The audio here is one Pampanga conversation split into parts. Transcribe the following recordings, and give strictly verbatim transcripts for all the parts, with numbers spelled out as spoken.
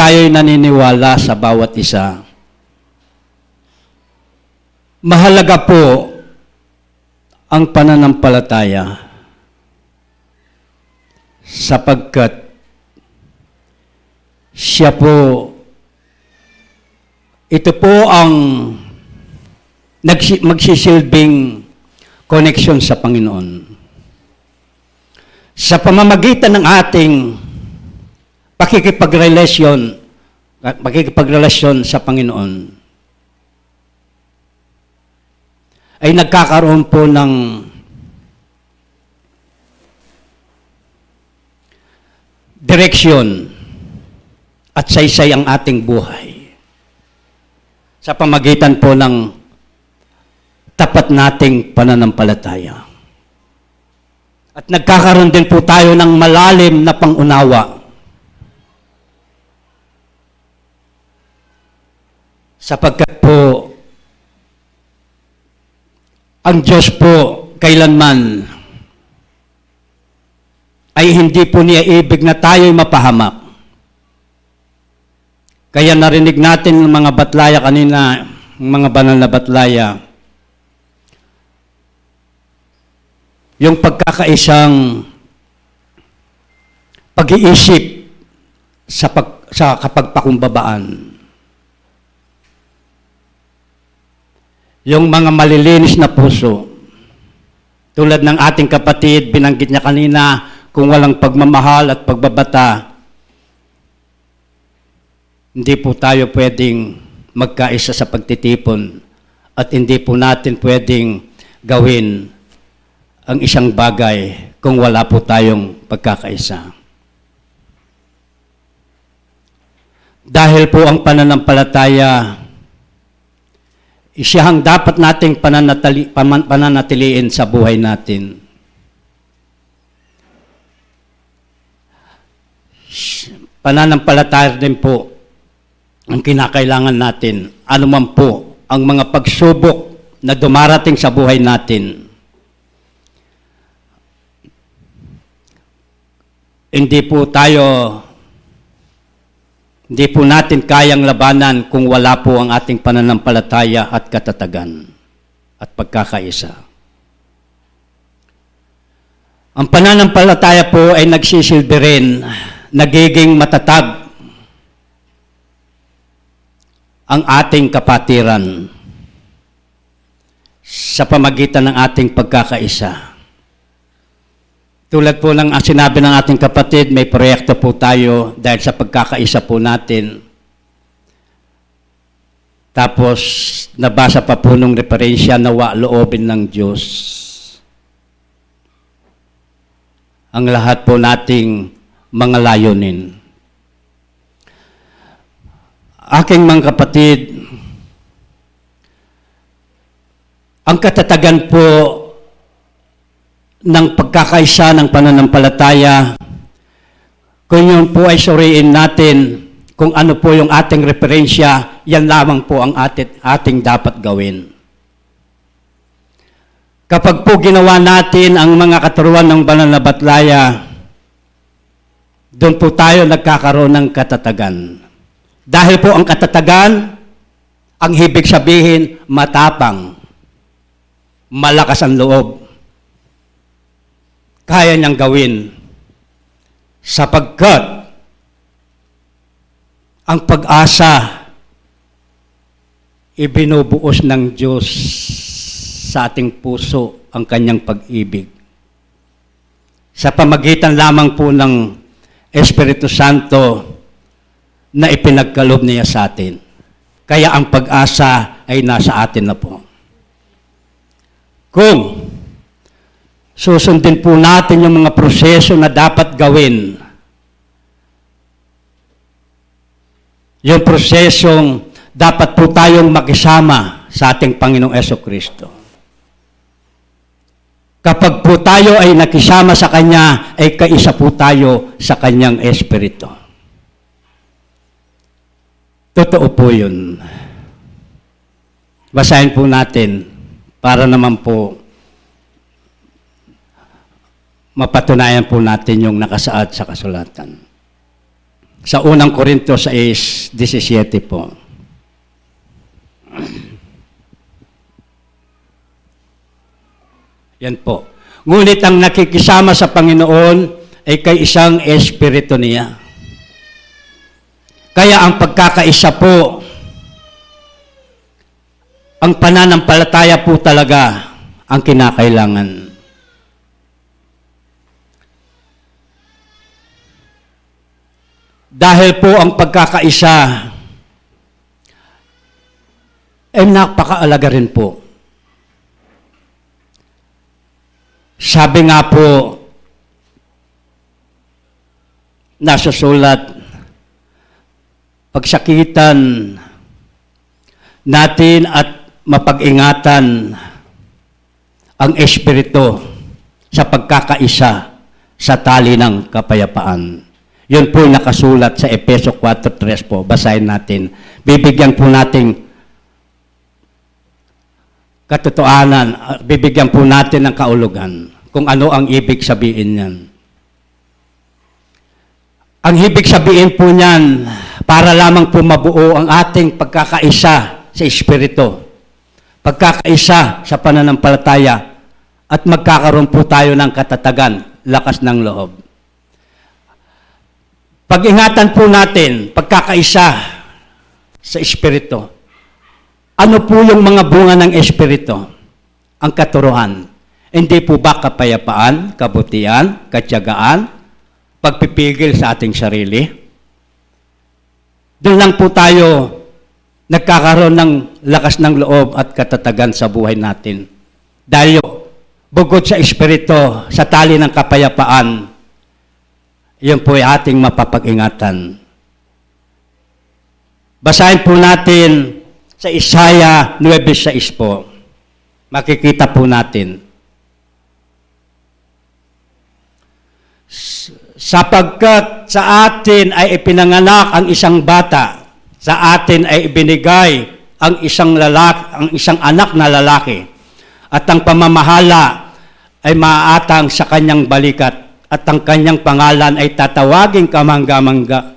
tayo'y naniniwala sa bawat isa. Mahalaga po ang pananampalataya, sapagkat siya po, ito po ang nagsi-, magsisilbing koneksyon sa Panginoon. Sa pamamagitan ng ating pakikipagrelasyon, pakikipagrelasyon sa Panginoon, ay nagkakaroon po ng direksyon at saysay ang ating buhay sa pamagitan po ng tapat nating pananampalataya. At nagkakaroon din po tayo ng malalim na pangunawa, sapagkat po ang Diyos po kailanman ay hindi po niya ibig na tayo'y mapahamak. Kaya narinig natin ng mga batlaya kanina, ng mga banal na batlaya, yung pagkakaisang pag-iisip sa pag-, sa kapagpakumbabaan. Yung mga malilinis na puso, tulad ng ating kapatid, binanggit niya kanina, kung walang pagmamahal at pagbabata, hindi po tayo pwedeng magkaisa sa pagtitipon at hindi po natin pwedeng gawin ang isang bagay kung wala po tayong pagkakaisa. Dahil po ang pananampalataya, isiyang dapat nating pananatali-, paman-, pananatiliin sa buhay natin. Pananampalataya din po ang kinakailangan natin, anuman po ang mga pagsubok na dumarating sa buhay natin. Hindi po tayo, hindi po natin kayang labanan kung wala po ang ating pananampalataya at katatagan at pagkakaisa. Ang pananampalataya po ay nagsisilbi rin, nagiging matatag ang ating kapatiran sa pamagitan ng ating pagkakaisa. Tulad po ng sinabi ng ating kapatid, may proyekto po tayo dahil sa pagkakaisa po natin. Tapos, nabasa pa po nung referensya, nawa loobin ng Diyos ang lahat po nating mga layunin. Aking mga kapatid, ang katatagan po ng pagkakaisa ng pananampalataya, kung yun po ay suriin natin kung ano po yung ating referensya, yan lamang po ang atin, ating dapat gawin. Kapag po ginawa natin ang mga katuruan ng banal na batlaya, doon po tayo nagkakaroon ng katatagan. Dahil po ang katatagan, ang ibig sabihin, matapang, malakas ang loob, kaya niyang gawin, sapagkat ang pag-asa, ibinubuhos ng Diyos sa ating puso ang kanyang pag-ibig sa pamagitan lamang po ng Espiritu Santo na ipinagkaloob niya sa atin. Kaya ang pag-asa ay nasa atin na po. Kung susundin po natin yung mga proseso na dapat gawin, yung prosesong dapat po tayong makisama sa ating Panginoong Yesu Kristo. Kapag po tayo ay nakisama sa Kanya, ay kaisa po tayo sa Kanyang Espiritu. Totoo po yun. Basahin po natin para naman po mapatunayan po natin yung nakasaad sa kasulatan. Sa unang Korinto sais disisiete po. Yan po. Ngunit ang nakikisama sa Panginoon ay kaisang espiritu niya. Kaya ang pagkakaisa po, ang pananampalataya po talaga ang kinakailangan. Dahil po ang pagkakaisa ay napakaalaga rin po. Sabi nga po, nasusulat, pagsakitan natin at mapag-ingatan ang Espiritu sa pagkakaisa sa tali ng kapayapaan. Yun po yung nakasulat sa Efeso four three po. Basahin natin. Bibigyan po natin katotohanan, ah, bibigyan po natin ng kaulugan kung ano ang ibig sabihin niyan. Ang ibig sabihin po niyan, para lamang po mabuo ang ating pagkakaisa sa Espiritu, pagkakaisa sa pananampalataya, at magkakaroon po tayo ng katatagan, lakas ng loob. Pag-ingatan po natin, pagkakaisa sa Espiritu. Ano po yung mga bunga ng Espiritu? Ang katuruan. Hindi po ba kapayapaan, kabutihan, katiyagaan, pagpipigil sa ating sarili? Doon lang po tayo nagkakaroon ng lakas ng loob at katatagan sa buhay natin. Dahil bukod sa Espiritu, sa tali ng kapayapaan, yun po ay ating mapapag-ingatan. Basahin po natin sa Isaiah nuebe sais po. Makikita po natin. S-, sapagkat sa atin ay ipinanganak ang isang bata, sa atin ay ibinigay ang isang lalak-, ang isang anak na lalaki, at ang pamamahala ay maaatang sa kanyang balikat, at ang kanyang pangalan ay tatawaging Kamangga-mangga,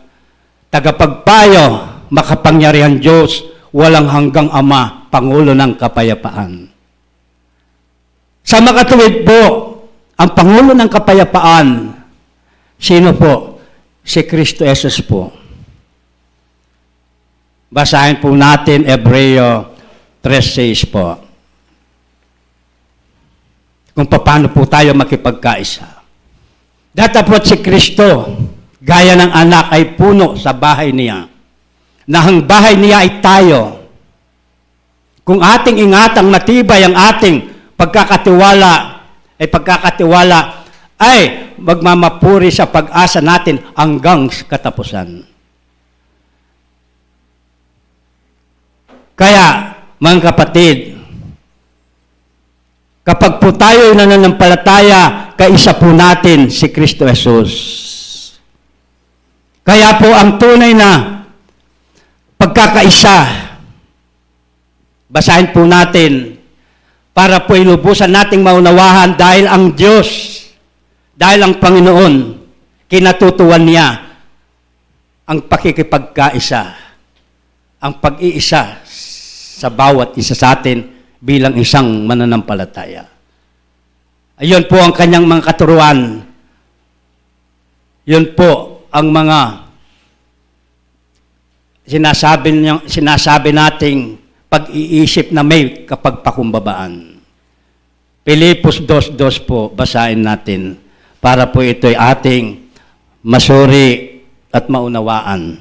Tagapagpayo, Makapangyarihan Diyos, Walang Hanggang Ama, Pangulo ng Kapayapaan. Sa makatuwid po, ang Pangulo ng Kapayapaan, sino po? Si Kristo Jesus po. Basahin po natin Hebreo tres sais po. Kung paano po tayo makipagkaisa. Datapot si Kristo, gaya ng anak, ay puno sa bahay niya. Na ang bahay niya ay tayo. Kung ating ingatang matibay ang ating pagkakatiwala, ay pagkakatiwala, ay magmamapuri sa pag-asa natin hanggang sa katapusan. Kaya, mga kapatid, kapag po tayo nananampalataya, kaisa po natin si Kristo Jesus. Kaya po ang tunay na pagkakaisa, basahin po natin, para po ilubusan nating maunawahan dahil ang Diyos, dahil ang Panginoon, kinatutuwan niya ang pakikipagkaisa, ang pag-iisa sa bawat isa sa atin bilang isang mananampalataya. Ayun po ang kanyang mga katuruan. Yun po ang mga sinasabi niya, sinasabi nating pag-iisip na may kapagpakumbabaan. Filipos dos dos po, basahin natin para po ito'y ating masuri at maunawaan.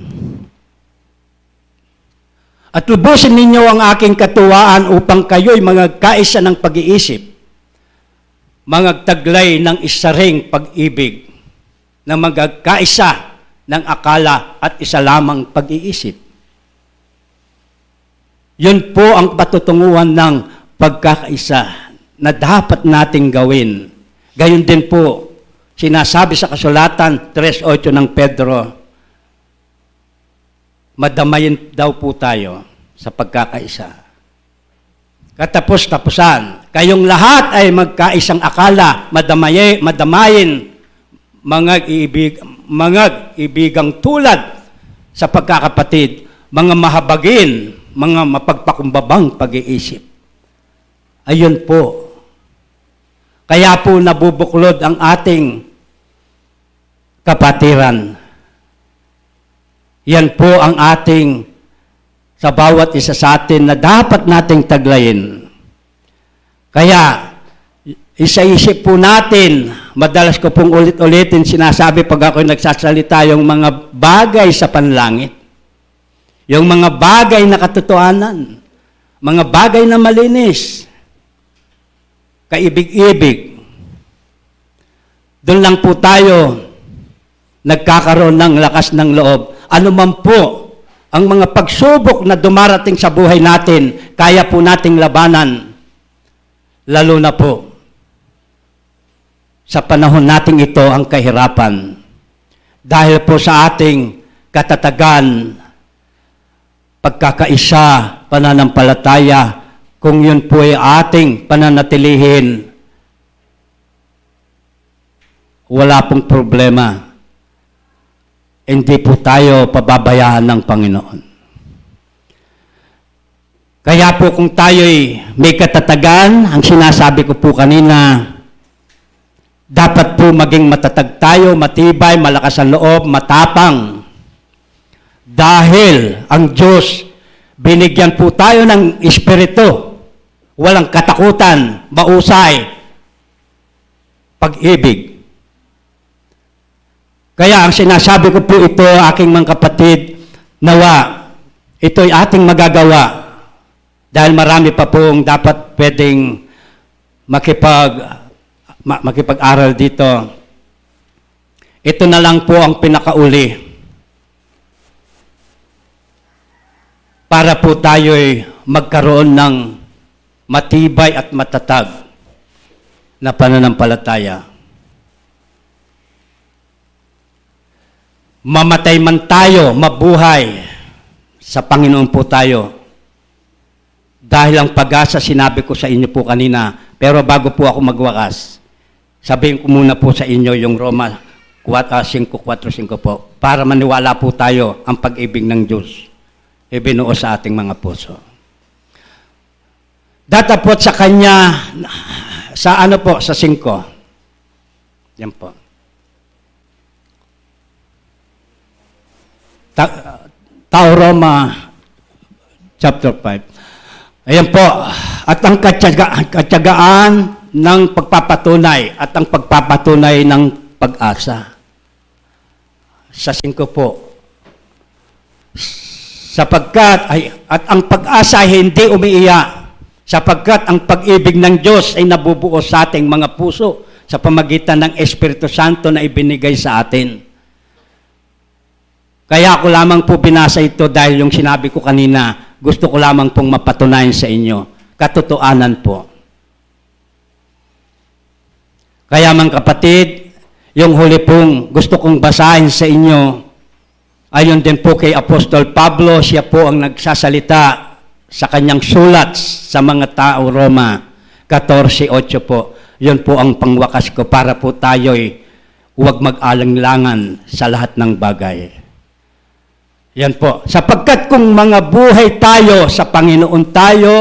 At lubusin ninyo ang aking katuwaan upang kayo'y magkaisa ng pag-iisip, magtaglay ng isa ring pag-ibig, na magkaisa ng akala at isa lamang pag-iisip. Yun po ang patutunguhan ng pagkakaisa na dapat nating gawin. Gayon din po, sinasabi sa kasulatan, tres ocho ng Pedro, madamayin daw po tayo sa pagkakaisa. Katapos-tapusan, kayong lahat ay magkaisang akala, madamaye-, madamayin, mga ibig-, mga ibigang tulad sa pagkakapatid, mga mahabagin, mga mapagpakumbabang pag-iisip. Ayun po. Kaya po nabubuklod ang ating kapatiran. Yan po ang ating, sa bawat isa sa atin na dapat nating taglayin. Kaya, isaisip po natin, madalas ko pong ulit-ulitin sinasabi pag ako'y nagsasalita, yung mga bagay sa panlangit. Yung mga bagay na katotohanan, mga bagay na malinis, kaibig-ibig. Doon lang po tayo nagkakaroon ng lakas ng loob. Ano man po ang mga pagsubok na dumarating sa buhay natin, kaya po nating labanan. Lalo na po sa panahon nating ito ang kahirapan. Dahil po sa ating katatagan, pagkakaisa, pananampalataya, kung yun po ay ating pananatilihin, wala pong problema. Hindi po tayo pababayaan ng Panginoon. Kaya po kung tayo'y may katatagan, ang sinasabi ko po kanina, dapat po maging matatag tayo, matibay, malakas ang loob, matapang. Dahil ang Diyos, binigyan po tayo ng espiritu, walang katakutan, mausay, pag-ibig. Kaya ang sinasabi ko po ito, aking mga kapatid, nawa ito'y ating magagawa dahil marami pa pong dapat pwedeng makipag, ma-, makipag-aral dito. Ito na lang po ang pinakauli para po tayo'y magkaroon ng matibay at matatag na pananampalataya. Mamatay man tayo, mabuhay, sa Panginoon po tayo. Dahil ang pag-asa, sinabi ko sa inyo po kanina, pero bago po ako magwakas, sabihin ko muna po sa inyo yung Roma kwat-, ah, singko kwatro singko po, para maniwala po tayo ang pag-ibig ng Diyos ibinuo sa ating mga puso. Datapot sa kanya, sa ano po, sa singko. Yan po. Ta-, Tao Roma, chapter five. Ayan po, at ang katyaga-, katyagaan ng pagpapatunay at ang pagpapatunay ng pag-asa. Sa singko po, sapagkat ay, at ang pag-asa ay hindi umiiyak, sapagkat ang pag-ibig ng Diyos ay nabubuo sa ating mga puso sa pamagitan ng Espiritu Santo na ibinigay sa atin. Kaya ko lamang po binasa ito dahil yung sinabi ko kanina, gusto ko lamang pong mapatunayan sa inyo. Katotohanan po. Kaya, mga kapatid, yung huli pong gusto kong basahin sa inyo, ayon din po kay Apostol Pablo, siya po ang nagsasalita sa kanyang sulat sa mga tao Roma, katorse otso po. Yun po ang pangwakas ko para po tayo'y huwag mag-alinlangan sa lahat ng bagay. Yan po. Sapagkat kung mga buhay tayo, sa Panginoon tayo,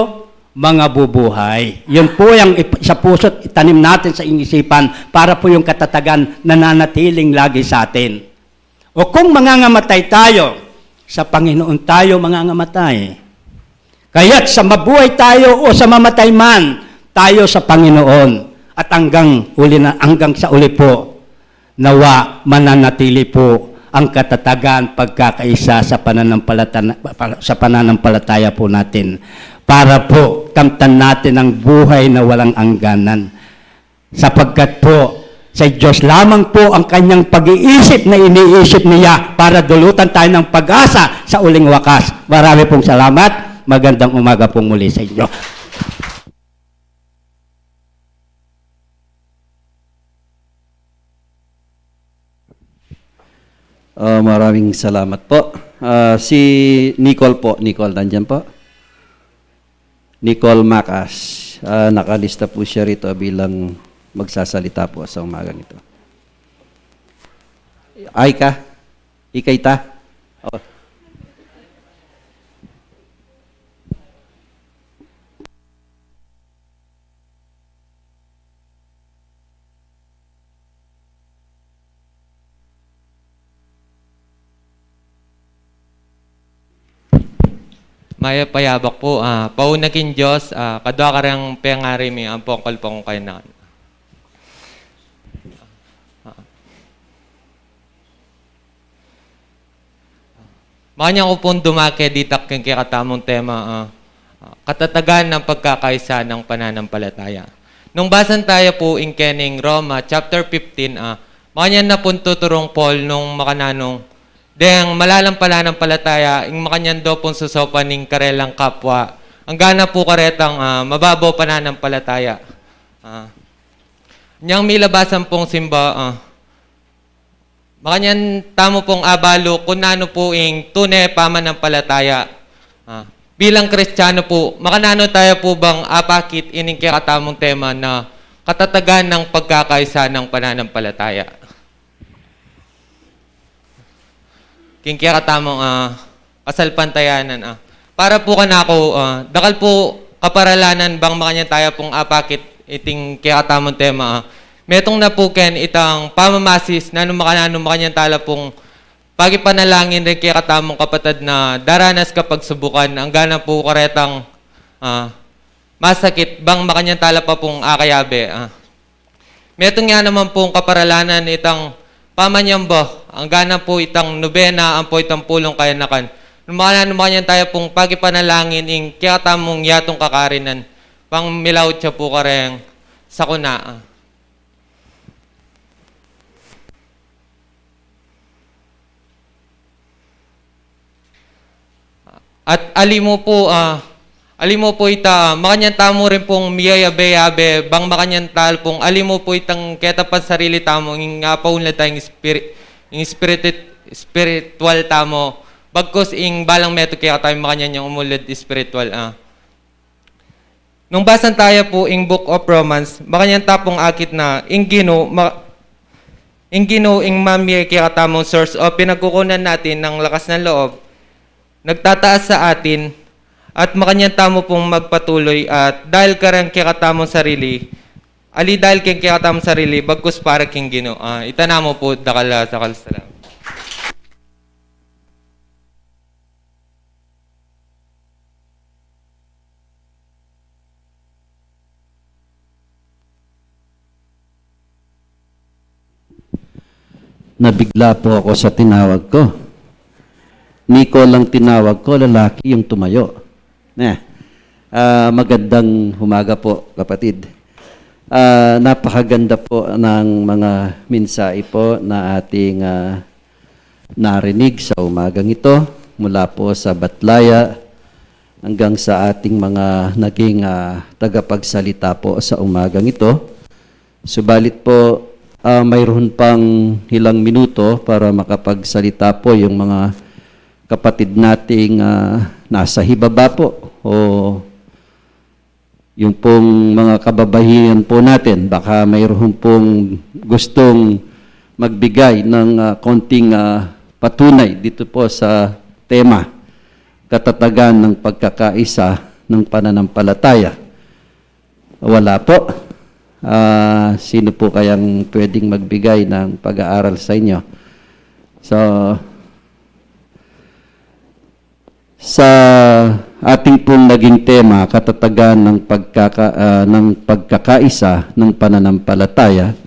mga bubuhay. Yun po yung ip-, sa puso't itanim natin sa isipan para po yung katatagan nananatiling lagi sa atin. O kung mangangamatay tayo, sa Panginoon tayo mangangamatay. Kaya't sa mabuhay tayo o sa mamatay man, tayo sa Panginoon. At hanggang uli na, hanggang sa uli po, nawa mananatili po ang katatagan, pagkakaisa sa pananampalatan-, sa pananampalataya po natin. Para po, kamtan natin ang buhay na walang hangganan. Sapagkat po, sa Diyos lamang po ang kanyang pag-iisip na iniisip niya para dulutan tayo ng pag-asa sa uling wakas. Marami pong salamat. Magandang umaga pong muli sa inyo. Ah, maraming salamat po. Ah, si Nicole po. Nicole, nandyan po? Nicole Macas. Ah, nakalista po siya rito bilang magsasalita po sa umagang ito. Ay ka? Ikay ta? Oh. Mayap a yabak pu, ah, pauna king Dios, ah, kadua kareng pengari mi, ampong kalpang kainan. Makanyan ku pung dumake ditak king kekatamung tema, ah, ah, katatagan ng pagkakaisa ng pananampalataya. Nung basan taya pu ing kening Roma chapter fifteen, ah, makanyan na pung tuturung Paul nung makananu deng malalang pananampalataya, ing makanyan do pung susupan ning karelang kapwa, anggana pu karetang, ah, mababau pananampalataya. Ah, nyang milabasan pung simba, ah, makanyan tamu pung abalu kung nanu pu ing tune pamananampalataya. Ah, bilang Kristiyanu pu, makananu taya pu bang apakit ining kekatamung tema na katatagan ng pagkakaisa ng pananampalataya? King kekatamung, ah, kasalpantayanan, ah. Para pu kanaku, ah, dakal pu kaparalanan bang makanyan taya pung apakit iting kekatamung tema, ah. Metung na pu ken itang pamamasis nanu makananu makanyan tala pung pakipanalangin ring kekatamung kapatad na daranas kapagsubukan, anggana pu karetang, ah, masakit bang makanyan tala pa pung akayabe, ah. Metung ya naman pung kaparalanan itang pamanyamba, anggana pu itang nobena, ampo itang pulung kayanakan. Nung makanyan, nung makanyan taya pung pakipanalangin ing kekatamung yatung kakarinan, bang milaut ya pu kareng sakuna. At ali mu pu, ah, ali mu pu ita, ah, makanyan tamu rin pung miyayabe-yabe, bang makanyan tal pung ali mu pu itang keta pansarili tamu, ing apaunlad taya ing spiri-, ing spiritu-, spiritual tamu, bagkus ing balang metung kekatamu makanyan yang umunlad spiritual, ah. Nung basan taya pu ing Book of Romans, makanyan ta pung akit na ing Ginu, ma-, ing Ginu ing mamie kekatamung source o pinagkukunan natin ng lakas ng loob, nagtataas sa atin, at makanyan tamu pung magpatuloy at dahil kareng kekatamung sarili, ali dahil keng kekatamung sarili, bagkus para king Ginu. Ah, ita namu pu, dakal a, dakal a salamat. Nabigla po ako sa tinawag ko. Nicole ang tinawag ko, lalaki yung tumayo. Ne. Ah, magandang umaga po, kapatid. Ah, napakaganda po ng mga mensahe po na ating, ah, narinig sa umagang ito, mula po sa Batlaya hanggang sa ating mga naging, ah, tagapagsalita po sa umagang ito. Subalit po, ah, mayroon pang ilang minuto para makapagsalita po yung mga kapatid nating, ah, nasa hibaba po o yung pong mga kababayan po natin, baka mayroon pong gustong magbigay ng, ah, konting, ah, patunay dito po sa tema, katatagan ng pagkakaisa ng pananampalataya. Wala po. Ah, sino po kayang pwedeng magbigay ng pag-aaral sa inyo? So, sa ating pong naging tema, katatagan ng pagkaka-, ah, ng pagkakaisa ng pananampalataya,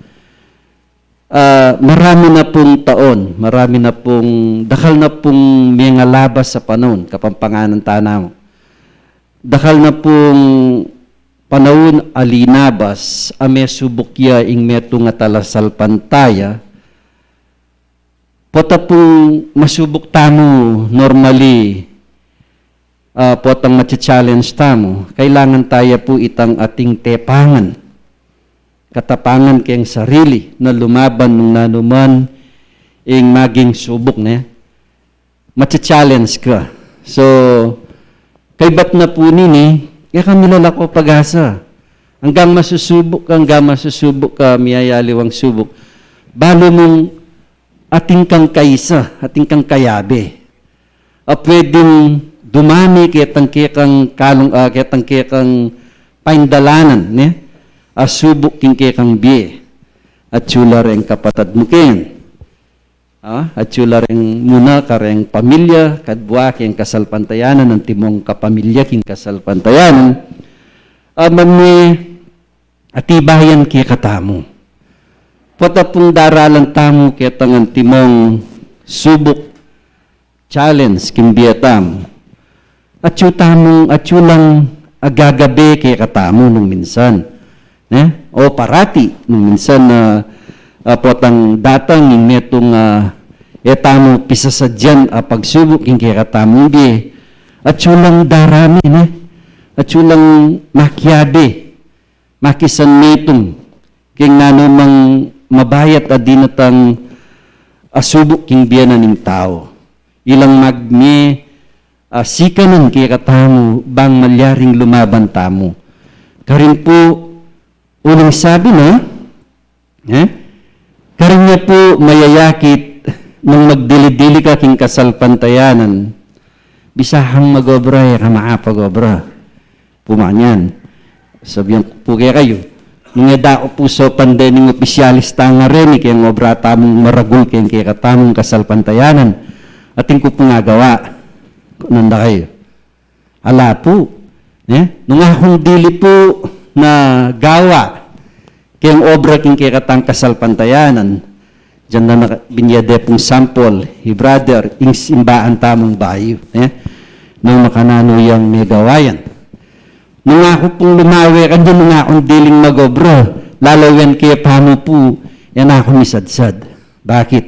ah, marami na pong taon, marami na pong, dakal na pong mengalabas sa panahon, Kapampanganan tana mo. Dakal na pong panahon a linabas, a mesubuk ya ing metung a talasalpantaya, pota pung masubuk tamu normally, ah, potang macha-challenge tamu, kailangan taya pu itang ating tepangan. Katapangan keng sarili na lumaban nung nanuman ing maging subuk, ne? Macha-challenge ka. So, kaybat na pu nini, e ka milalako pag-asa. Anggang masusubuk ka, anggang masusubuk ka, miyayaliwang subuk. Balu mung atin kang kaisa, atin kang kayabe. A pwedeng dumami ketang kekang kalung, ah, ketang kekang paindalanan, ne? A subuk king kekang bie. At sula reng kapatad mu ken. Ah, atyu la reng muna kareng pamilya, kadwa keng kasalpantayanan, antimong kapamilya king kasalpantayanan. Ah, mamiatibayan kekatamu. Pota pung daralan tamu ketang antimong subuk, challenge king bie tamu. Atyu tamung, atyu lang agagabe kekatamu nung minsan. Ne? O parati, nung minsan na, ah, potang datang ing metung, ah, e tamu pisasadyan a pagsubuk king kekatamung bie. Atyu lang darame, ne? Atyu lang makiabe, makisanmetung king nanu mang mabayat a dinatang a subuk king bie na ning tau. Ilang magme, ah, sikanan kekatamu bang malyaring lumaban tamu. Karin pu, uling sabi na, eh? Karin ya pu mayayakit nung magdili-dili ka king kasalpantayanan. Bisa kang mag-obra, e ka makapag-obra. Pu manyan. Sabian ku pu kekayu, nung e da ku pu saupan dening opisyalis tang ngeni keng obra tamung maragul keng kekatamung kasalpantayanan, atin ku pung agawa. Nanda kayu? Ala pu. Ne? Nung akung dili pu na gawa keng obra king kekatang kasalpantayanan, dinan na binie de pung sampol i brother, ing simbaan tamung bayu, ne? Nung makananu yang megawa yan. Nung aku pung lumawe kanyan, nung akung diling mag-obra, lalawen ke pa mu pu, e na ku misadsad. Bakit?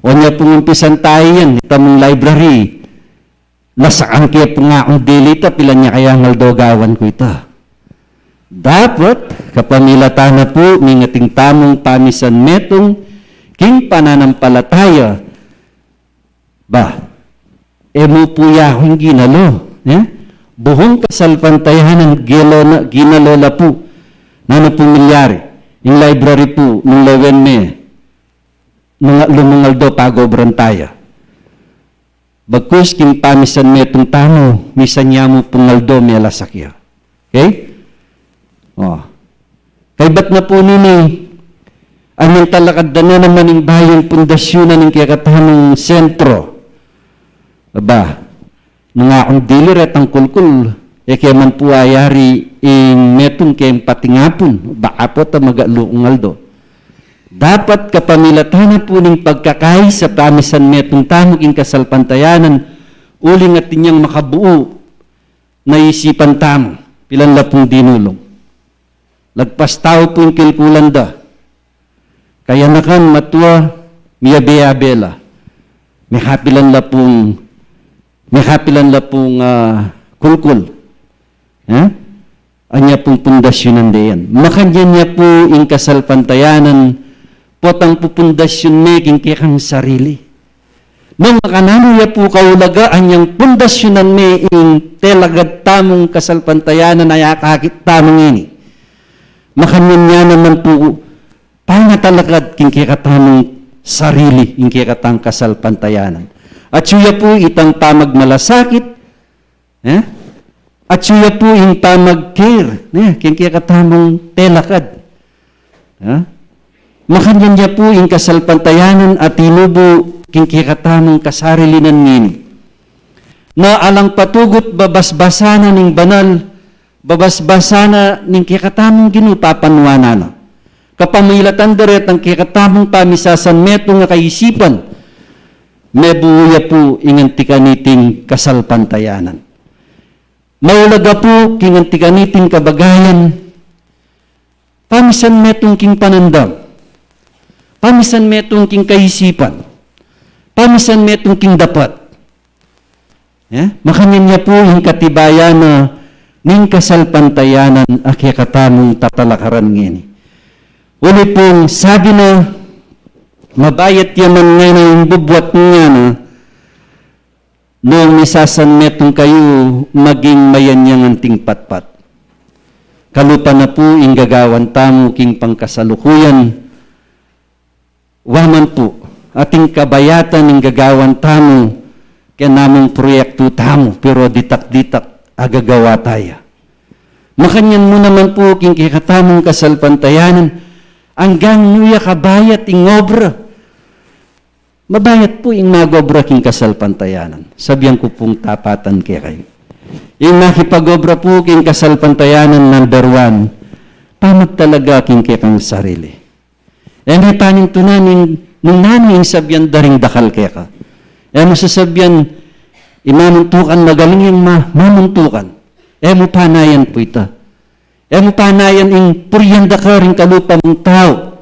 O nya pung umpisan tayu yan, ita mung library, lasakan ke pu nga akung dili ita, pilan nya kayang aldo gawan ku ita? Dapat, kapamilatan na pu ning atin tamung pamisanmetung king pananampalataya, ba, e mu pu ya ku ing ginalo, ne? Buung kasalpantayanan, gelo na, ginalo la pu. Nanu pung milyari? Ing library pu, nung lawen me, nung lumung aldo pag-obran taya. Bagkus king pamisanmetung tamu, misan ya mu pung aldo melasak ya. Okay? O. Kaybat na pu nini, anyang talakad da na naman ing bayung pundasyunan ning kekatamung sentro. Aba, nung akung dili retang kulkul, e ke man pu ayari ing metung keng patingapun, baka pu ta maga lukung aldo. Dapat kapamilatan na pu ning pagkakaisa pamisanmetung tamu king kasalpantayanan, uling atin yang makabuu na isipan tamu, pilan la pung dinulung. Lagpas tau pu ing kilkulan da. Kayanakan, matua, miyabe-yabe la. Mekapilan la pung, mekapilan la pung, ah, kulkul. Eh? Anya pung pundasyunan de yan. Makanyan ya pu ing kasalpantayanan, potang pupundasyun me king kekang sarili. Nung makananu ya pu kaulaga, anyang pundasyunan me ing telagad tamung kasalpantayanan a akakit tamu ngeni. Makanyan ya naman pu pangatalakad king kekatamung sarili, ing kekatang kasalpantayanan. Atyu ya pu itang pamagmalasakit, eh? Atyu ya pu ing pamag-care, eh, king kekatamung telakad. Eh? Makanyan ya pu ing kasalpantayanan a tinubu king kekatamung kasarilinan ngeni. Na alang patugut babasbasan na ning banal, babasbasan na ning kekatamung Ginu, papanuanan na. Kapamilatan da retang kekatamung pamisasanmetung a kaisipan, mebuu ya pu ing anti kaniting kasalpantayanan. Maulaga pu king anti kaniting kabagayan, pamisanmetung king panandam, pamisanmetung king kaisipan, pamisanmetung king dapat. Ya, makanyan ya pu ing katibayan na ning kasalpantayanan a kekatamung tatalakaran ngeni. Uli pung sabi na, mabayat ya man ngana ing bubuat ngana, nung misasanmetung kayu maging mayanyan anting patpat. Kalupa na pu ing gagawan tamu king pangkasalukuyan, wa man pu ating kabayatan ing gagawan tamu keng namung proyektu tamu, pero ditak-ditak a gagawa taya. Makanyan mu naman pu king kekatamung kasalpantayanan, anggang nu ya kabayat ing obra. Mabayat pu ing mag-obra king kasalpantayanan. Sabian ku pung tapatan kekayu. Ing makipag-obra pu king kasalpantayanan, number one, pamagtalaga king kekang sarili. E mu panintunan ing nung nanu ing sabian da ring dakal keka. E mu sasabian, "Imamuntukan, magaling yang ma-, mamuntukan." E mu panayan pu ita. E mu panayan ing purian da ka ring kalupa mung tau.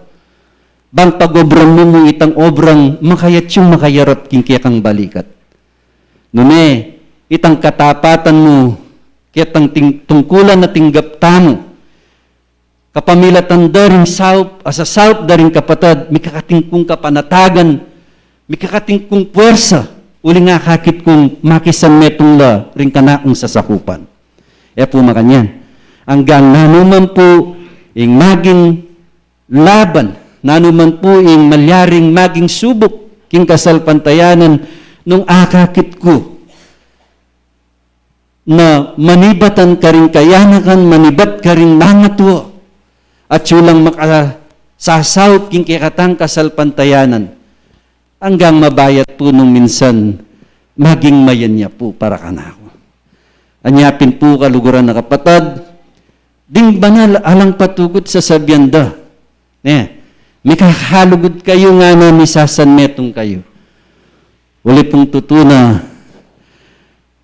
Bang pag-obran mu mu itang obrang makayatyung makayarap king kekang balikat. Nune, itang katapatan mu, ketang ting-, tungkulan a tinggap tamu, kapamilatan da ring saup, a sasaup da ring kapatad, mikakating kung kapanatagan, mikakating kung puersa, uling akakit kung makisan metung la ring kanakung sasakupan. E pu makanyan. Anggang nanu man pu ing maging laban, nanu man pu ing malyaring maging subuk king kasalpantayanan, nung akakit ku na manibatan karing kayanakan, manibat karing nangatua, atyu lang makasasaup king kekatang kasalpantayanan. Anggang mabayat pu nung minsan maging mayan ya pu para kanaku. Anya pin pu, kaluguran a kapatad, ding banal alang patugut sasabian da, ne, mikakalugud kayu ngana, misasan metung kayu. Uli pung tutu na,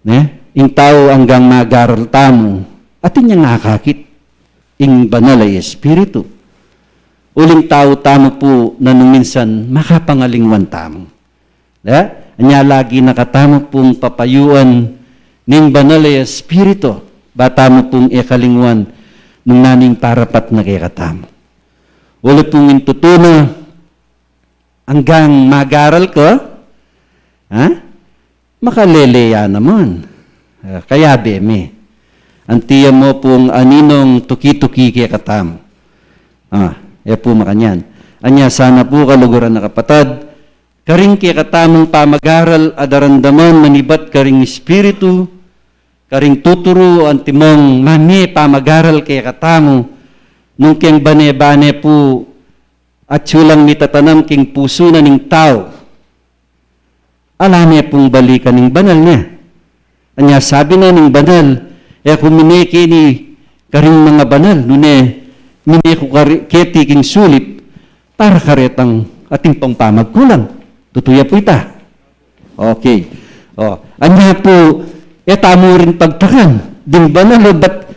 ne, ing tau anggang magaral tamu, atin yang akakit ing banal a espiritu. Uling tau tamu pu na nung minsan makapangalingwan tamu. Ya, anya lagi na katamu pung papayuan ning banal a espiritu, ba tamu pung e kalingwan nung nanu ing parapat na kekatamu. Uli pung ing tutu na, anggang magaral ka, ha? Makalele ya naman. Ah, kayabe mi. Anti ya mu pung aninong tuki-tuki kekatamu. Ah, e pu makanyan. Anya sana pu, kaluguran a kapatad, karing kekatamung pamagaral a daramdaman manibat karing espiritu, karing tuturu antimong mamie pamagaral kekatamu, nung keng bane-bane pu atyu lang mitatanam king pusu na ning tau, ala ne pung balikan ning banal ne. Anya sabi na ning banal, e ku mine keni karing manga banal, nune mine ku kari-, keti king sulip, para karetang atin pang pamagkulang. Tutu ya pu ita. Okay. O, anya pu, e tamu rin pagtakan ding banal, o bat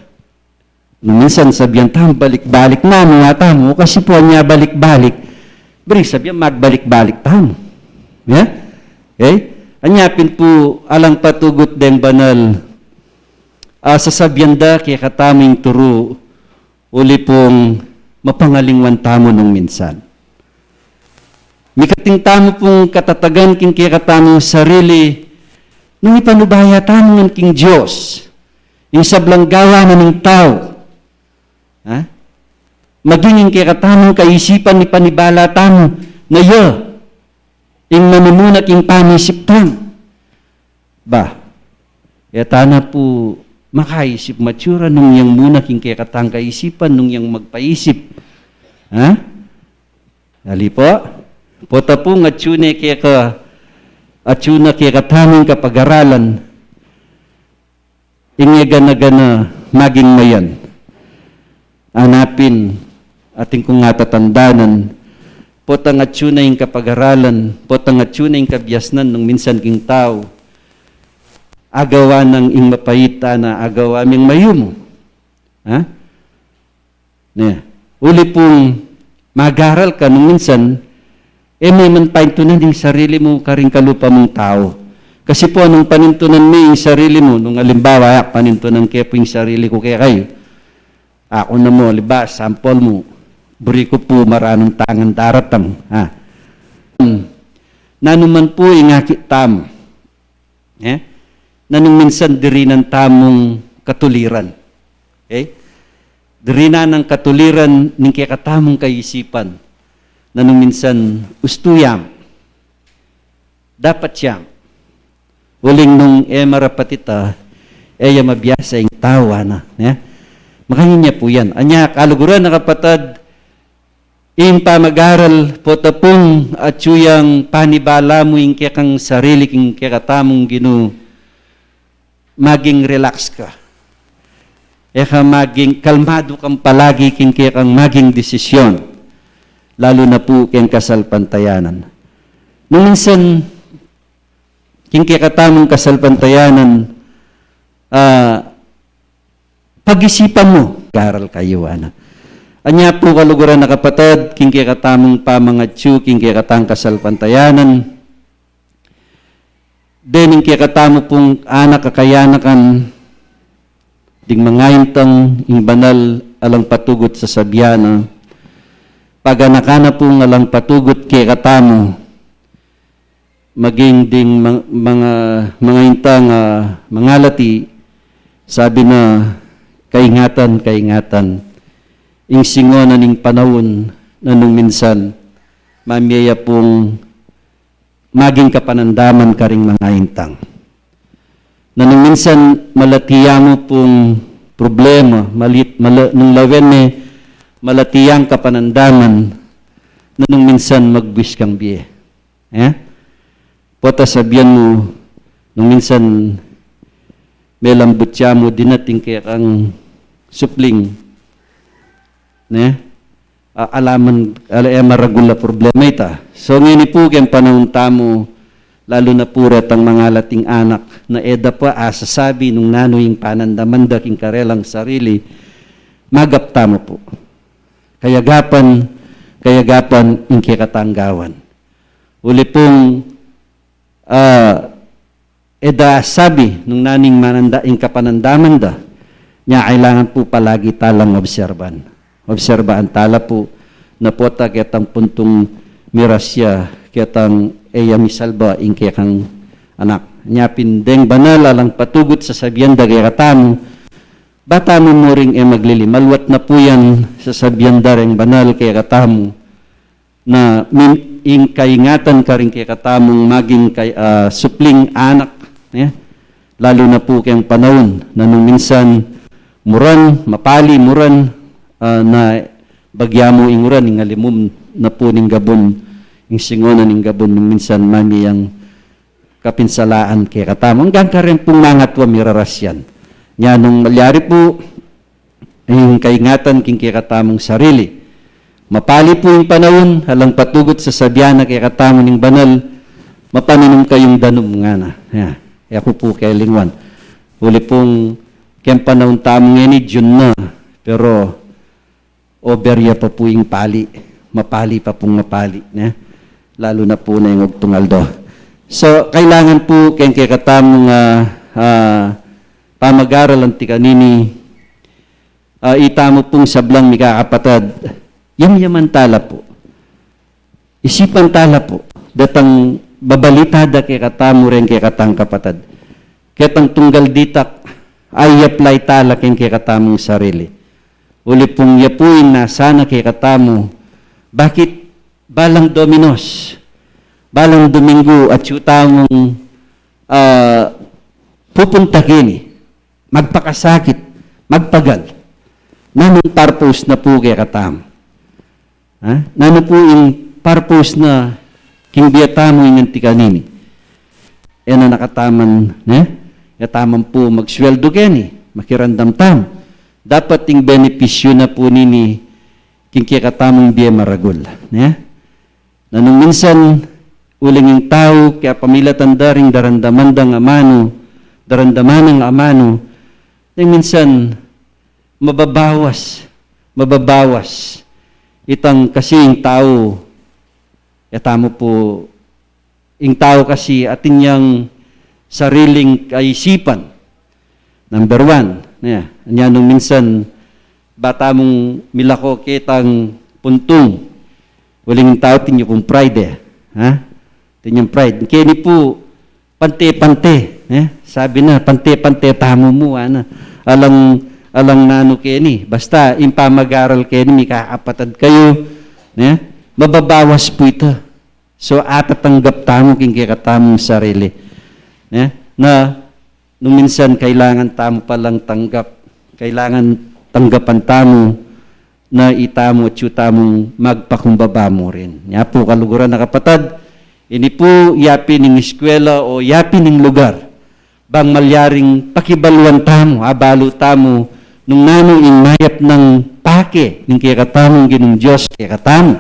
Nung minsan sabian tamu, balik-balik na mu, nga tamu, kasi pu anya balik-balik, buri sabian magbalik-balik tamu. Ya? Okay? Anya pin pu alang patugut deng banal, ah, sasabian da kekatamu ing turu, uli pung mapangalingwan tamu nung minsan. Mikating tamu pung katatagan king kekatamung sarili, nung ipanubaya tamu ngan king Dios ing sablang gawan na ning tau. Ha? Maging ing kekatamung kaisipan, ipanibala tamu na ya ing manimuna king panisip tamu. Ba, e tana pu makaisip matsura nung yang muna king kekatang kaisipan, nung yang magpaisip. Ha? Ali pu, pota pung atyu ne keka, atyu na kekatamung kapagaralan, ing e gana-gana maging mayan. Ana pin, atin kung atatandanan, potang atyu na ing kapagaralan, potang atyu na ing kabiasnan nung minsan king tau, agawa nang ing mapait, ana, agawa ming mayumu. Ha? Ne, uli pung magaral ka nung minsan, e me man panintunan ing sarili mu karing kalupa mung tau. Kasi pu nung panintunan me ing sarili mu, nung alimbawa, yak panintunan ke pu ing sarili ku kekayu. Aku na mu, alimbawa, sample mu, buri ku pu maranun tangan daratang. Ha? Nanu man pu ing akit tamu. Eh? Nanung minsan dirinan tamung katuliran. Okay? Dirinan nang katuliran ning kekatamung kaisipan. Nanung minsan ustu yam. Dapat yam. Uling nung e marapat ita, e ya mabiasa ing tau, ana. Ya? Makanyan ya pu yan. Anya, kaluguran a kapatad, Ing pamagaral, pota pung atyu yang panibala mu ing kekang sarili king kekatamung Ginu, maging relax ka. E ka maging kalmadu kang palagi king kekang maging desisyon, lalu na pu keng kasalpantayanan. Nung minsan, king kekatamung kasalpantayanan, ah, pag-isipan mu, garal kayu, ana. Anya pu kaluguran a kapatad, king kekatamung pamangatyu, king kekatang kasalpantayanan, dening kekatamu pung anak a kayanakan, ding mangaintang ing banal alang patugut sasabian na, paganakan na pung alang patugut kekatamu, maging ding mang-, manga, mangaintang, ah, mangalati, sabi na, kaingatan, kaingatan. Ing singonan ning panaun, nanung minsan, mamie ya pung maging kapanandaman karing mangaintang. Nanung minsan, malati ya mu pung problema, malit, mala-, nung lawen me, malati yang kapanandaman, nanung minsan, magbuis kang bie. Eh? Pota sabian mu, nung minsan melambut ya mu dinating kekang supling, ne? A-, alaman, ala, e maragul a problema ita. So, ngeni pu keng panaun tamu, lalu na pu retang mangalating anak, na e da pa asasabi nung nanu ing panandaman da king karelang sarili, magap tamu pu. Kayagapan, kayagapan ing kekatang gawan. Uli pung, ah, e da sabi nung nanu ing mananda-, ing kapanandaman da, nya kailangan pu palagi talang obserban. Obserbaan tala pu, na pota ketang puntung mirasya, ketang e ya misalba ing kekang anak. Nya pin deng banal alang patugut sasabian da kekatamu, ba tamu muring e maglili. Maluat na pu yan, sasabian da reng banal kekatamu, na min-, ing kaingatan karing kekatamung maging kay-, ah, supling anak, eh? Lalu na pu keng panaun, nanung minsan muran, mapali muran, ah, na bagya mu ing uran, ing alimum na pu ning gabun, ing singonan ning gabun, nung minsan mamie yang kapinsalaan kekatamu. Anggang kareng pung mangatua miraras yan. Nya nung malyari pu, ing kaingatan king kekatamung sarili. Mapali pu ing panaun, alang patugut sasabian na kekatamu ning banal, mapaninum kayung danum ngana. Ya, e ku pu kelingwan. Uli pung keng panaun tamu ngeni, June na, pero over ya pa pu ing pali, mapali pa pung mapali, ne? Lalu na pu neng ugtung aldo. So, kailangan pu keng kekatamung, ah, ah, pamagaral anti kanini, ah, itamu pung sablang mikakapatad, yamyaman tala pu. Isipan tala pu, datang babalita da kekatamu reng kekatang kapatad. Ketang tunggal ditak, i-apply tala keng kekatamung sarili. Uli pung ya pu ing nasa na kekatamu, bakit balang Dominos, balang Dominggu, atyu tamung, ah, pupunta keni, magpakasakit, magpagal. Nanung purpose na pu kekatamu? Ha? Nanu pu ing purpose na king bie tamu ing anti kanini? E na kataman, ne? Kataman pu magsweldo keni, makiramdam tamu. Dapat ing benepisyu na pu nini king kekatamung bie maragul, ne? Nanung minsan, uling ing tau, kaya pamilatan da ring daramdaman dang amanu, daramdaman nang amanu, nung minsan, mababawas, mababawas. Itang kasi ing tau, e tamu pu, ing tau kasi atin yang sariling kaisipan. Number one, ne, anya nung minsan, ba tamung milako ketang puntung, uling tau atin yung pride, e. Ha? Atin yung pride. Keni pu, pante-pante, e. Sabi na, pante-pante tamu mu, ana. Alang, alang nanu keni. Basta, ing pamagaral keni, mikakapatad kayu, e. Mababawas pu ita. So, atatanggap tamu king kekatamung sarili. Ne? Na, nung minsan kailangan tamu palang tanggap, kailangan tanggapan tamu na itamu atyu tamung magpakumbaba mu rin. Nya pu, kaluguran a kapatad, ini pu yapin ing eskwela o yapin ing lugar bang malyaring pakibaluan tamu, abalu tamu nung nanu ing mayap nang pake ning kekatamung Ginung Dios kekatamu,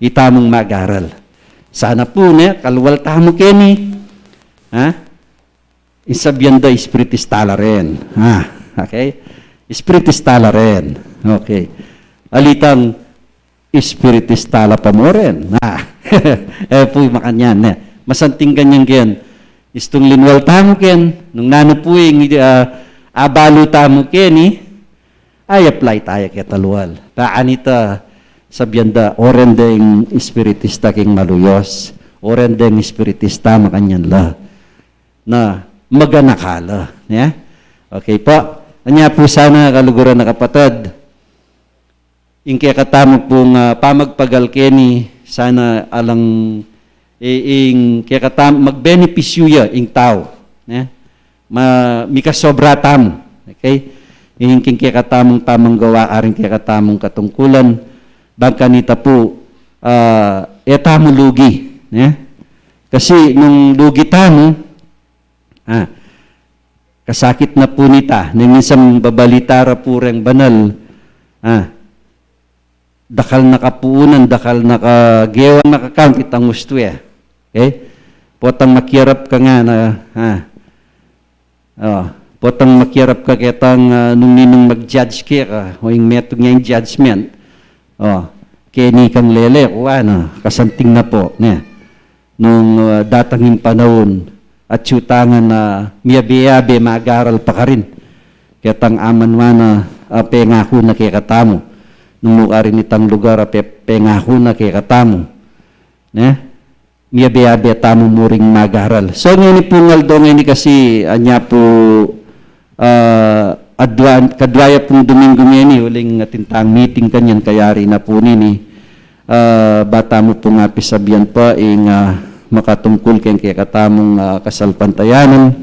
itamung mag-aral. Sana pu, ne, kalual tamu keni. Ha? Ing sabian da, espiritista la rin. Ha? Okay? Espiritista la rin. Okay. Alitang espiritista la pa mu rin. Ah. E pu makanyan, ne. Masanting kanyan ken. Istung linwal tamu ken, nung nanu pu ing, ah, abalu tamu keni, i-apply taya keta lual. Kanita, sabian da, o ren deng espiritista king maluyos, o ren deng espiritista makanyan la, na maganaka la, ya? Okay pu. Anya pu sana, kaluguran a kapatad, ing kekatamu pung, ah, pamagpagal keni, sana alang, i-, ing kekatam-, magbenepisyu ya ing tau, ne? Ma-, mikasobra tamu, okay? Ing king kekatamung pamanggawa, karing kekatamung katungkulan, bang kanita pu, ah, e tamu lugi, ne? Kasi nung lugi tamu, ah, kasakit na pu nita, ne, minsan babalita ra pu reng banal, ah, dakal na kapuunan, dakal na kagewa, na kakang kitang ustu, e. Okay? Potang makiarap ka nga na, ah, o, potang makiarap ka ketang, ah, nung ninung mag-judge keka, o ing metung ya ing judgment. O, keni kang lele, kuwan, o, kasanting na pu, ne? Nung, ah, datang ing panaun, atyu tang, ah, miyabe-yabe mag-aral pa karin ketang amanwa na, ah, pengaku na kekatamu. Nung mu karin itang lugar a pe-, pengaku na kekatamu, ne? Miyabe-yabe tamu mu ring mag-aral. So, ngeni pung aldo ngeni kasi, anya pu, ah, adwa-, kadwa ya pung Duminggu ngeni, uling atin tang meeting kanyan, kayari na pu nini, ah, ba tamu pung apisabian pa ing, ah, makatungkul keng kekatamung, ah, kasalpantayanan.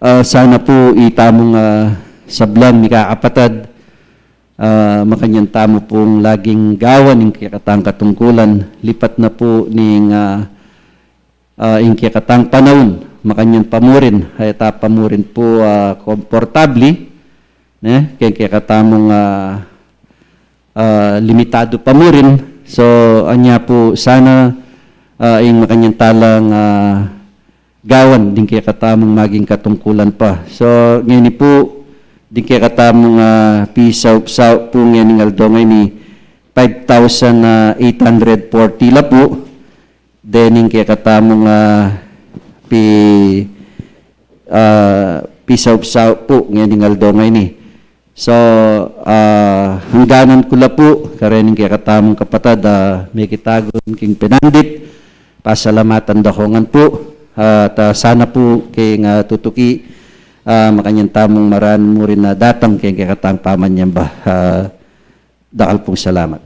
Ah, sana pu itamung, ah, sablang mikakapatad, ah, makanyan tamu pung laging gawan ing kekatang katungkulan, lipat na pu ning, ah, ah, ing kekatang panaun, makanyan pa mu rin, e ta pa mu rin pu, ah, komportabli, ne, keng kekatamung, ah, ah, limitadu pa mu rin. So, anya pu sana, ah, ing makanyan talang, ah, gawan ding kekatamung maging katungkulan pa. So, ngeni pu, ding kekatamung, ah, pisaup-saup pu ngening aldo ngeni, five thousand eight hundred forty la pu. Dening kekatamung, ah, pi-, ah, pisaup-saup pu ngening aldo ngeni. So, ah, hangganan ku la pu, karening kekatamung kapatad, ah, mekitagun king pinandit, pasalamatan da ko ngan pu, ah, ta sana pu keng, ah, tutuki, ah, makanyan tamung maraan mu rin a datang keng kekatang pamanyamba, ah, dakal pung salamat.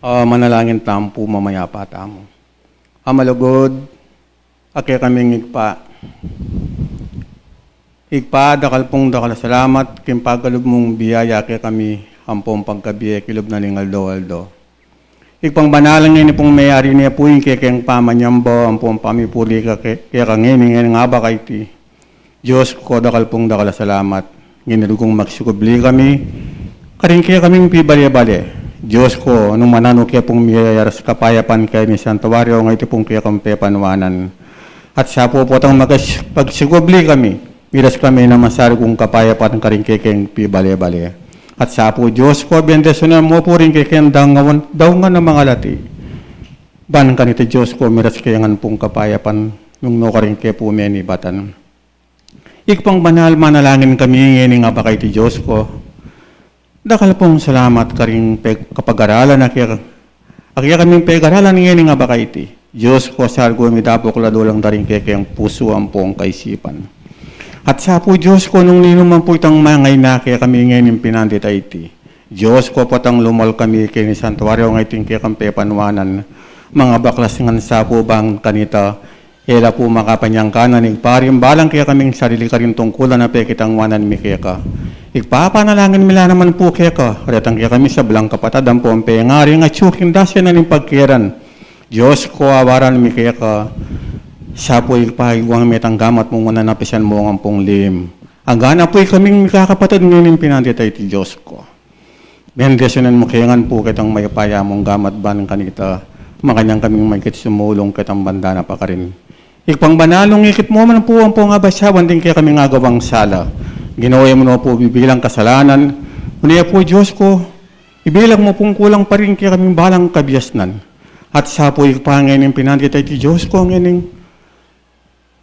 Ah, manalangin tamu pu, mamayapa tamu. A malugud a kekaming Ibpa. Ibpa, dakal pung dakal a salamat king pagalub mung biyaya kekami ampong pagkabie king lub na ning aldo-aldo. Ibpang banal, ngeni pung meyari ne pu ing kekeng pamanyamba ampong pamipuri keka, keka ngeni, ngeni ngaba kaiti. Dios ko, dakal pung dakal a salamat. Ngeni rugul magsikubli kami karing kekaming pibale-bale. Dios ko, nung mananu ke pung miyayaras kapayapan keni santuario ngeni pung kekang pepanuanan. At sa pu potang magas-, pagsikubli kami, miras kami nang masaru kung kapayapan karing kekeng pibale-bale. At sa pu, Dios ko, bendisyunan mu pu ring kekeng daungan, daungan a mangalati. Ban kanita, Dios ko, miras ke ngan pung kapayapan nung nu karing ke pu menibatan. Ibpang banal, manalangin kami ngeni ngaba kaiti, Dios ko. Dakal pung salamat karing peg-, kapag-aralan a ke-, a kekaming peg-aralan ngeni ngaba kaiti. Dios ko, saru ku midapuk la dulang da ring kekeng pusu ampong kaisipan. At sa pu, Dios ko, nung ninu man pu itang mangaina kekami ngening pinandit a iti, Dios ko, potang lumul kami keni santuario ngeni king kekang pepanuanan, mangabaklas ngan sa pu ban kanita, e la pu makapanyangkanan, Ibpa, ring balang kekaming sarili karing tungkulan a pekitang wanan mi keka. Ibpa, panalangin mi la naman pu keka retang kekami sablang kapatad ampong pengari ngan atyu king dasian na ning pagkeran. Dios ko, awaran mi keka. Sa pu, Ibpa, ing wang metang gamat mung wanan, apisan mu ngan pung lim. Anggana pu ikaming mikakapatad ngening pinandit a iti, Dios ko. Bendisyunan mu ke ngan pu ketang mayupaya mung gamat ban kanita, makanyan kaming maikit sumulung ketang banda na pakarin. Ibpang banal, nung ikit mu man pu ampong abasawan ding kekaming agawang sala, Ginu, e mu no pu bibilang kasalanan, nune pu, Dios ko, ibilang mu pung kulang pa ring kekaming balang kabiasnan. At sa pu, Ibpa, ngening pinandit a iti, Dios ko, ngening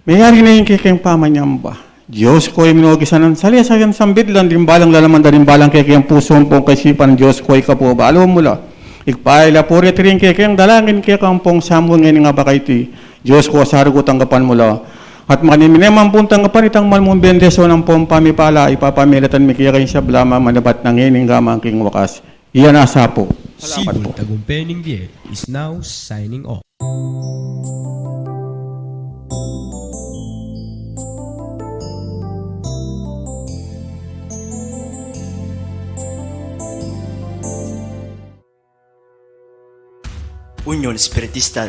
meyari ne ing kekeng pamanyamba. Dios ko, e mu no gisanan sali-salian sambit lan ding balang lalaman da ring balang kekeng pusu ampong kaisipan, Dios ko, ika pu balu mu la. Ibpa, e la pu reti ring kekeng dalangin keka ampong samu ngeni ngaba kaiti, Dios ko, saru ku tanggapan mu la. At makanyan mi ne man pung tanggapan itang mal mung bendisyun ampong pamipala, ipapamilatan mi keka ing sabla mamanabat na, ngeni angga man king wakas. Iya na sa pu. Salamat pu. Sibul Tagumpay ning Bie is now signing off. Union Espiritista